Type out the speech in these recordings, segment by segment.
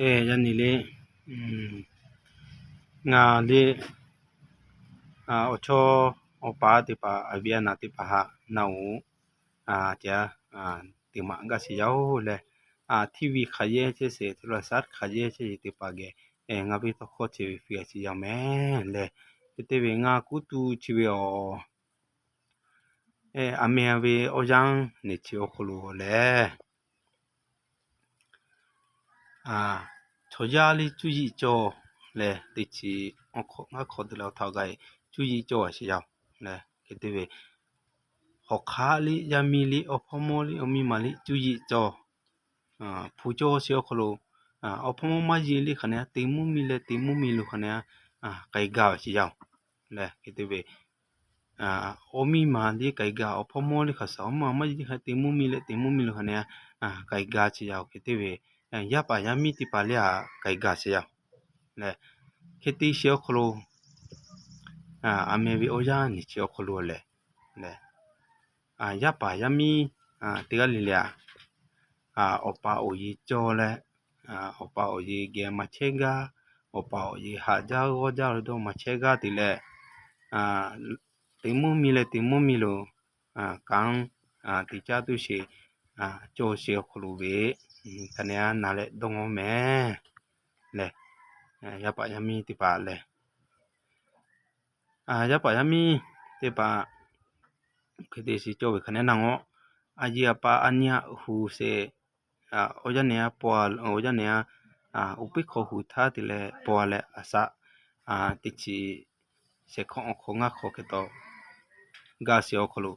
Yaˇ nyi le, ngaˬ le awˬ chawˇ awˬ paˍ teˇ hpaˍ, a viˉ a naˍ teˇ hpaˍ haꞈ na oˬ, teˇ maˬ gaˇ sheˍ yaˇ oˬ leh, TV hk'aˬ yehˇ chehˇ sheˍ, hk'aˬ yehˇ chehˇ sheˍ teˇ hpaˍ geh, ngaˬ ve tawˇ hkawˇ chi ve hpfuhˇ a sheˍ yaˇ mehˍ leh, hk'e te ve ngaˬ kuˉ tu chi ve awˬ, a meh ve awˬ yanˇ neˬ chi awˬ hk'aw lo lehˬ, chaw yaˇ liˇ cuˇ yiˍ cawˬ leh, teˇ chi awˬ hk'awꞈ ngaˇ hk'awꞈ te leh awˬ htaꞈ g'a cuˇ yiˍ cawˬ a sheˍ yaˇ oˬ leh, hk'e te ve hawˬ hk'aˆ liˇ yaˇ miˇ liˇ awˬ hpawˇ mawˇ liˇ awˬ miˇ ma liˇ cuˇ yiˍ cawˬ, hpu cawˇ chi awˬ hk'aw lo, awˬ hpawˇ mawˇ maˇ yeˬ liˇ hk'aˬ ne a, te mvuhˇ miˬ leh te mvuhˇ miˬ lo hk'aˬ ne a, k'ai gaˇ ve sheˍ yaˇ oˬ leh, hk'e te ve awˬ miˇ ma liˇ k'ai gaˇ, awˬ hpawˇ mawˇ liˇ hk'aˬ shaˍ, awˬ miˇ ma maˇ yeˬ liˇ hk'aˬ ne a, te mvuhˇ miˬ leh te mvuhˇ miˬ lo hk'aˬ ne a, k'ai gaˇ sheˍ yaˇ oˬ. Hk'e te ve yaˇ paˍ yaˇ miˇ teˇ hpaˍ liˇ a k'ai gaˇ sheˍ yaˇ oˬ leh, hk'e te sheˍ awˬ hk'aw lo, a meh ve awˬ yanˇ neˬ chi awˬ hk'aw lo lehˬ, yaˇ paˍ yaˇ miˇ teˇ g'aˇ le le a, awˬ pa awˬ yeˬ cawˬ leh, awˬ pa awˬ yeˬ geh maˇ chehˇ gaˇ, awˬ pa awˬ yeˬ haꞈ jaˇ g'awˇ jaˇ lo dawˇ maˇ chehˇ gaˇ te leh, te mvuhˇ miˬ leh te mvuhˇ miˬ lo kanˉ te caˇ tuˬ sheˍ, cawˬ sheˍ awˬ hk'aw lo ve, hk'aˬ ne a na leh dawˇ ngawˇ mehˍ leh, yaˇ paˍ yaˇ miˇ teˇ hpaˍ lehˬ, yaˇ paˍ yaˇ miˇ teˇ hpaˍ hk'e te shiˍ cawˬ ve hk'aˬ ne na ngawˇ, a yeˬ a pa a nyi a hu sheˍ, awˬ yaˇ ne a paw, awˬ yaˇ ne a uˉ peˆ hk'aw hu htaˇ te leh paw leh a shaꞈ teˇ chi shehˍ hkawˇ awˬ hk'awꞈ ngaˇ hk'awꞈ hk'e taw gaˇ sheˍ awˬ hk'aw lo,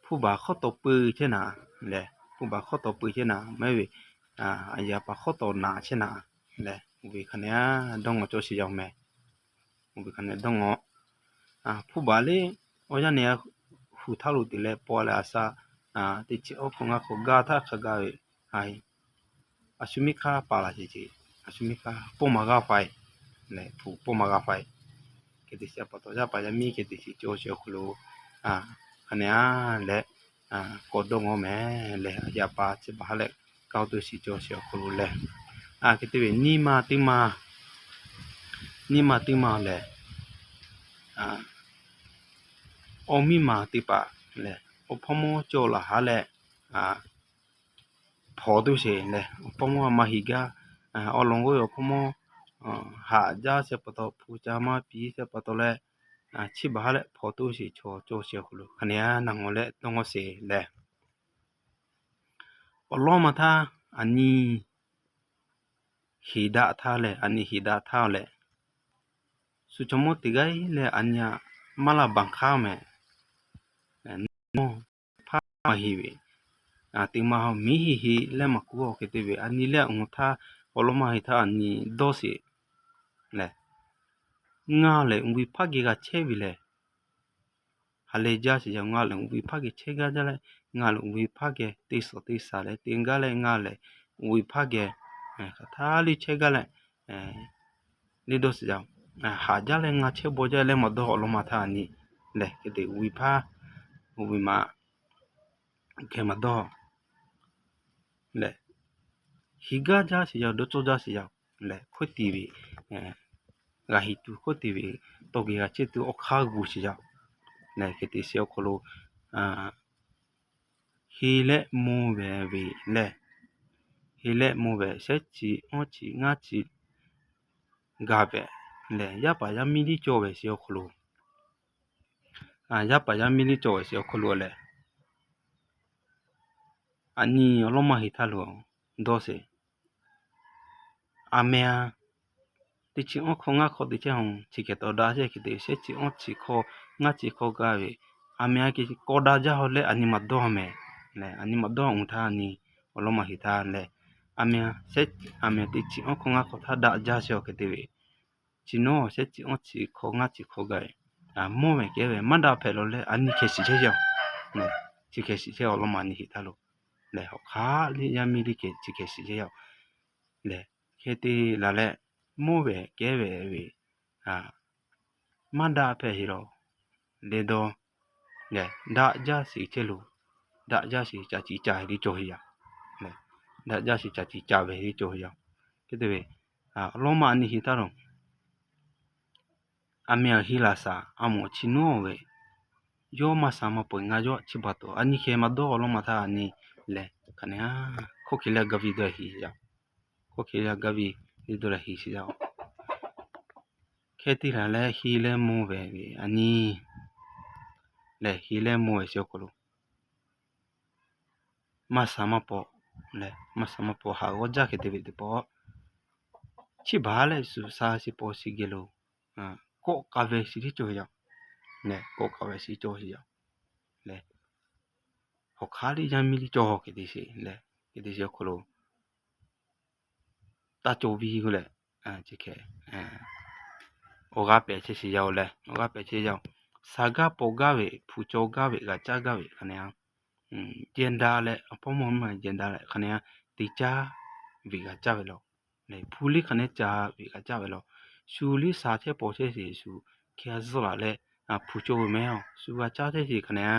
hpu baˬ hk'awˇ taw peu chehˇ naˍ lehˬ, hpu baˬ hk'awˇ taw peu chehˇ naˍ maˇ heˆ ve, a yeˬ a pa hk'awˇ taw naˍ chehˇ naˍ lehˬ, oˇ ve hk'aˬ ne a dawˇ ngawˇ cawˬ sheˍ yaˇ oˬ mehˍ. Oˇ ve hk'aˬ ne dawˇ ngawˇ, hpu baˬ le, awˬ yaˇ ne a hu htaˇ lo te leh paw leh a shaꞈ teˇ chi awˬ hk'awꞈ ngaˇ hk'awꞈ gaˇ htaˇ hk'a gaˇ ve, a shu miˇ hk'aˇ paˍ laˬ sheˍ ce, a shu miˇ hk'aˇ pawˇ maˇ g'a faiˍ lehˬ, hpu pawˇ maˇ g'a faiˍ. Hk'e te sheˍ pa taw yaˇ paˍ yaˇ miˇ hk'e te shiˍ cawˬ sheˍ awˬ hk'aw lo, hk'aˬ ne a leh, k'awꞈ dawˇ ngawˇ mehˍ leh, a yeˬ a pa chi baˬ ha leh kaoˇ tuˬ shiˍ cawˬ sheˍ awˬ hk'aw lo lehˬ, hk'e te ve nyiˇ ma teˇ ma, nyiˇ ma teˇ ma lehˬ, awˬ miˇ ma teˇ hpaˍ lehˬ, awˬ hpawˇ mawˇ cawˬ laˬ ha leh, hpaw tuˬ sheˍ lehˬ, awˬ hpawˇ mawˇ maˇ heˆ gaˇ, awˬ lawn g'awˇ ve awˬ hpawˇ mawˇ haꞈ jaˇ sheˍ pa taw, hpu ca maˇ piˍ sheˍ pa taw leh, chi baˬ ha leh hpaw tuˬ sheˍ chaw cawˬ sheˍ awˬ hk'aw lo hk'aˬ ne a na ngawˇ leh dawˇ ngawˇ sheˍ lehˬ, awˬ lawˉ ma htaˇ a nyi heˍ daꞈ htaˇ lehˬ, a nyi heˍ daꞈ htaˇ lehˬ, shu chaw mawˇ teˇ g'aˇ leh a nyi a maˇ laˇ baˬ hk'aˇ mehˍ. Nawˬ hpaˇ maˇ heˆ ve, teˇ ma miˉ heˆ heˆ leh maˇ kuˬ a hk'e te ve, a nyi leh awˬ htaˇ, awˬ lawˉ ma heˍ htaˇ a nyi dawˇ sheˍ lehˬ, ngaˬ lehˬ uˉ ve hpaˇ geh g'a chehˇ ve lehˬ, ha lehˬ jaˇ sheˍ yaˇ oˬ, ngaˬ lehˬ uˉ ve hpaˇ geh chehˇ gaˇ jaˇ leh, ngaˬ lehˬ uˉ ve hpaˇ geh teˇ suhˍ teˇ shaˍ leh te gaˇ leh, ngaˬ lehˬ uˉ ve hpaˇ geh hk'aˬ htaˇ liˇ chehˇ gaˇ leh, le dawˇ sheˍ yaˇ oˬ, haꞈ jaˇ leh ngaˬ chehˇ baw jaˇ leh maˇ dawˇ awˬ lawˉ ma htaˇ a nyi lehˬ, hk'e te uˉ ve hpaˇ, uˉ ve ma geh maˇ dawˇ lehˬ, heˍ gaˇ jaˇ sheˍ yaˇ oˬ, dawˇ cawˇ jaˇ sheˍ yaˇ oˬ lehˬ, hk'oˆ te ve g'a heˍ tuˬ, hk'oˆ te ve tawˇ geh g'a chehˇ tuˬ awˬ hk'aˇ gu sheˍ yaˇ oˬ lehˬ, hk'e te sheˍ awˬ hk'aw lo heˍ leh mawˇ ve ve lehˬ, heˍ leh mawˇ ve shehˉ chi awˇ chi ngaˇ chi gaˇ ve lehˬ, yaˇ paˍ yaˇ miˇ liˇ cawˬ ve sheˍ awˬ hk'aw lo, yaˇ paˍ yaˇ miˇ liˇ cawˬ ve sheˍ awˬ hk'aw lo lehˬ, a nyi awˬ lawˉ ma heˍ htaˇ lo dawˇ sheˍ. A meh a, teˇ chi awˇ hkawˇ ngaˇ hkawˇ te chehˇ a, chi hk'e taw daꞈ chehˇ hk'e te shehˉ chi awˇ chi hkawˇ ngaˇ chi hkawˇ gaˇ ve, a meh a keh k'awꞈ daꞈ jaˇ haw leh a nyi maˇ dawˇ mehˍ lehˬ, a nyi maˇ dawˇ awˬ htaˇ a nyi awˬ lawˉ ma heˍ htaˇ lehˬ, a meh a, shehˉ a meh teˇ chi awˇ hkawˇ ngaˇ hkawˇ htaˇ daꞈ jaˇ sheˍ awˬ hk'e te ve, chi nawˉ shehˉ chi awˇ chi hkawˇ ngaˇ chi hkawˇ gaˇ ve, mawˇ ve kehˉ ve maˇ daꞈ hpehꞈ law leh a nyi hkeh shiˍ chehˇ yaˇ oˬ, chi hkeh shiˍ chehˇ awˬ lawˉ ma nyi heˍ htaˇ lo lehˬ, hawꞈ hk'aˆ liˇ yaˇ miˇ liˇ keh chi hkeh shiˍ chehˇ yaˇ oˬ lehˬ, hk'e te laˬ leh, mawˇ ve kehˉ ve ve maˇ daꞈ hpehꞈ heˍ law, le dawˇ lehˬ, daꞈ jaˇ sheˍ chehˇ lo, daꞈ jaˇ sheˍ ca ciˍ ca heˍ liˇ cawˬ heˍ yaˇ lehˬ, daꞈ jaˇ shiˍ caˍ tiˍ caˍ ve teˇ cawˬ ve yoˬ. Hk'e te ve, awˬ lawn ma a nyi heˍ taˇ lawˬ. A meh awˬ heˍ laˬ shaˍ a moˍ chi nuˉ ve, yawˇ maˇ sha maˇ pawˍ ngaˬ yawˇ chi baˬ taˍ a nyi hkeh maˇ dawˇ awˬ lawn ma htaˇ a nyi lehˬ, hk'aˬ nehˬ a, hkawˇ hk'e leh gaˇ ve dawˇ heˍ yaˇ, hkawˇ hk'e leh gaˇ ve teˇ dawˇ leh heˍ shiˍ yaˇ-oˬ. Hkeh te laˬ leh heˍ leh mawˬ ve a nyi lehˬ, heˍ leh mawˬ ve chi awˬ hk'aw lo maˇ sha maˇ pawˍ leh, maˇ sha maˇ pawˍ haꞈ g'awˇ jaˇ hk'e te ve teˇ pawˆ, chi baˬ leh shu sha shiˍ pawˍ shiˍ geh lo kawˆ k'a ve shiˍ tiˉ cawˬ ve yoˬ. Lehˬ, kawˆ k'a ve shiˍ cawˬ ve yoˬ. Lehˬ, hawˬ hk'aˉ liˇ yaˇ miˇ liˇ cawˬ hk'e te shiˍ lehˬ, hk'e te shiˍ awˬ hk'aw lo taˇ cawˬ ve k'o lehˬ, chi hk'e awˬ g'aˇ pehˍ chehˇ shiˍ yaˇ-oˬ lehˬ, awˬ g'aˇ pehˍ chehˇ yaˇ-oˬ. Sha gaˇ pawˍ gaˇ ve, hpu cawˬ gaˇ ve, g'a caˇ gaˇ ve hk'aˬ nehˬ a, jehˇ daꞈ leh awˬ hpawˇ mawˇ maˇ jehˇ daꞈ leh hk'aˬ nehˬ a, te caˇ ve g'a caˇ ve law. Lehˬ, hpu liˇ hk'aˬ nehˬ caˇ ve g'a caˇ ve law. Shu liˇ sha chehˇ pawˍ chehˇ shiˍ shu hk'e zuhˆ laˬ leh hpu cawˬ ve maˇ heˆ-oˬ. Shu g'a caˇ chehˇ shiˍ hk'aˬ nehˬ a,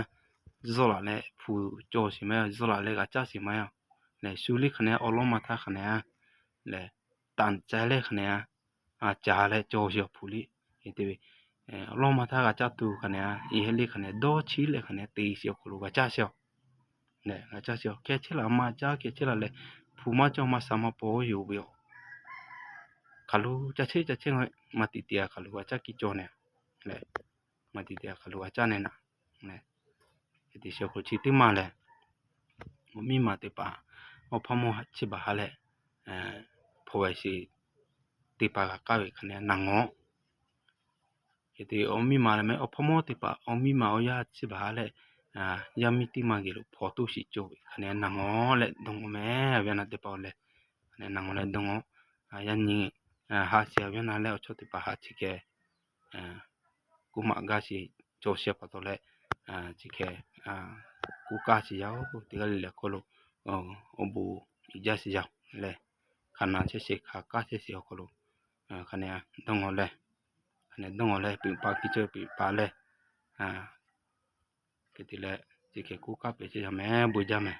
zuhˆ laˬ leh hpu cawˬ shiˍ maˇ heˆ-oˬ. Zuhˆ laˬ leh g'a caˇ shiˍ maˇ heˆ-oˬ. Lehˬ, shu liˇ hk'aˬ nehˬ awˬ lawn ma htaˇ hk'aˬ nehˬ a, lehˬ, tanˍ ca leh hk'aˬ nehˬ a, caˇ leh cawˬ shiˍ-oˬ hpu liˇ. Hk'e te ve, awˬ lawn ma htaˇ g'a caˇ tuˬ hk'aˬ nehˬ a, e heˆ liˇ hk'aˬ nehˬ dawˇ chiˉ leh hk'aˬ nehˬ te shiˍ awˬ hk'aw lo g'a caˇ shiˍ-oˬ. Lehˬ, g'a caˇ shiˍ-oˬ. Hkeh chehˇ laˬ maˇ caˇ, hkeh chehˇ laˬ leh hpu maˇ cawˬ maˇ sha maˇ pawˍ yoˬ ve yoˬ. Hk'aˬ lo ca chehˇ ca chehˇ maˇ tiꞈ tiꞈ a hk'aˬ lo g'a caˇ kiˇ cawˬ nehˬ. Lehˬ, maˇ tiꞈ tiꞈ a hk'aˬ lo g'a caˇ nehˬ naꞈ. Hk'e te shiˍ awˬ hk'aw lo chi teˇ maˬ lehˬ, awˬ miˇ ma teˇ hpaˍ awˬ hpawˇ mawˇ chi baˬ ha leh hpawnˬ ve shiˍ teˇ hpaˍ g'a k'aˉ ve hk'aˬ nehˬ naˍ ngawˬ. Hk'e te awˬ miˇ ma lehˬ meh awˬ hpawˇ mawˇ teˇ hpaˍ awˬ miˇ ma awˬ yaˇ chi baˬ ha leh, yaˇ miˇ teˇ maˬ geh lo hpawnˬ toˇ shiˍ cawˬ ve hk'aˬ nehˬ naˍ ngawˬ leh dawˇ ngawˬ meh. Awˬ viˉ awˬ nyi teˇ hpaˍ-oˬ lehˬ, hk'aˬ nehˬ naˍ ngawˬ leh dawˇ ngawˬ. Yaꞈ nyi haꞈ shiˍ awˬ viˉ awˬ nyi leh awˬ chawˇ teˇ hpaˍ haꞈ chi keh kuˇ maꞈ gaˇ shiˍ cawˬ shehˍ pa taw leh, chi hkeh kuˇ kaˇ shiˍ yaˇ-oˬ. Teˇ g'aˇ le le hk'aw lo awˬ bon uiˍ jaˇ shiˍ yaˇ lehˬ, hk'aˬ na chehˇ shiˍ hk'aˬ kaˇ chehˇ shiˍ awˬ hk'aw lo hk'aˬ nehˬ dawˇ ngawˬ leh, hk'aˬ nehˬ dawˇ ngawˬ leh peꞈ paˍ kiˇ cawˇ peꞈ paˍ leh, hk'e te leh chi hkeh kuˇ kaˇ pehˍ chehˇ yaˇ meh bon jaˇ meh.